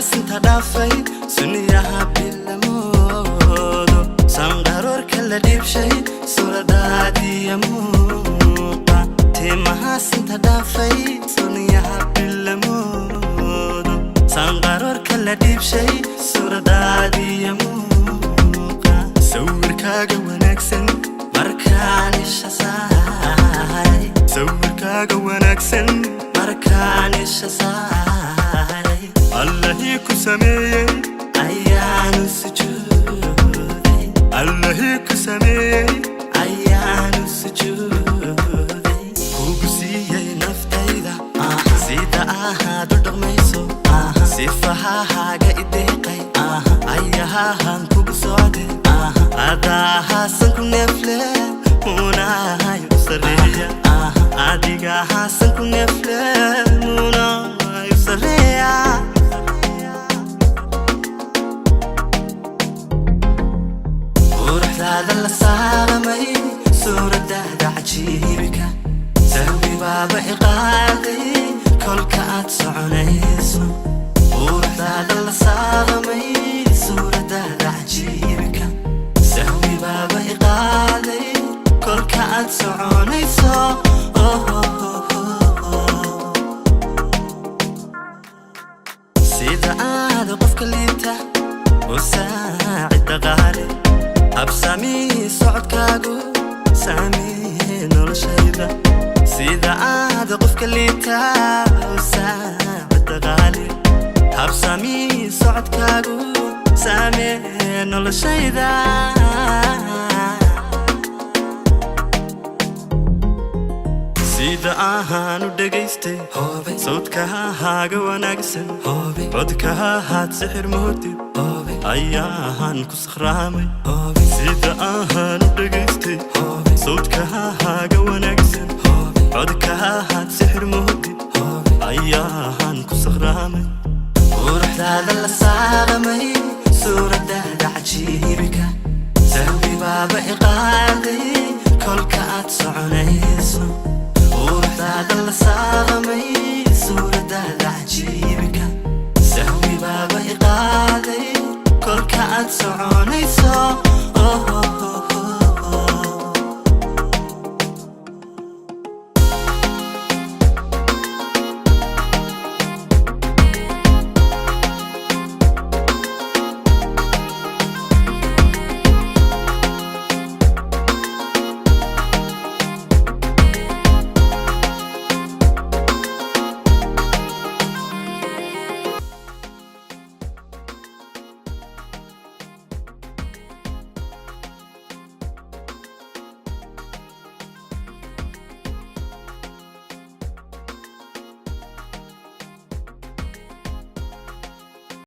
Timahaas inta dhaafay suniyaha bilamoodo, sanqaroorka la dhiibshay suuradaadiya muuqa. Timahaas inta dhaafay suniyaha bilamoodo, sanqaroorka la dhiibshay suuradaadiya muuqa. Sawirkaaga wanaagsan markaan isha saaray, sawirkaaga wanaagsan markaan isha saaray, Allahii ku sameeyey ayaanu sujuuday, Allahii ku sameeyey ayaanu sujuuday. Kugu siiyey naftayda, sida ahaad u dhaqmayso, sifahahaaga ideeqay, ayahahan kugu socde, adahaasan ku neefle munahayo sareeya, adigahaasan ku neefle munahayo sareeya. Quruxdaada la saaramay, suuradaada cajiibka, sahwi baaba iqaaday kolka aad soconayso. Quruxdaada la saaramay, suuradaada cajiibka, sahwi baaba iqaaday kolka aad soconayso. Oh, oh, oh, oh. Sida aad qofka liita u saacida qaali, habsamii socodkaagu saamee noloshayda. Sida aad qofka liita u saacida qaali, habsamii socodkaagu saamee noloshayda. Sida ahaan u dhegaystay sawdkahaaga wanaagsan, codkahahaad sixir moodid, ayaahaan ku sakhraamay. Sida ahaan u dhegaystay sawdkahaaga wanaagsan, codkahahaad sixir moodid, ayaahaan ku sakhraamay. Quruxdaada la saaramay, suuradaada cajiibka, sahwi baaba iqaaday kolka aad soconayso.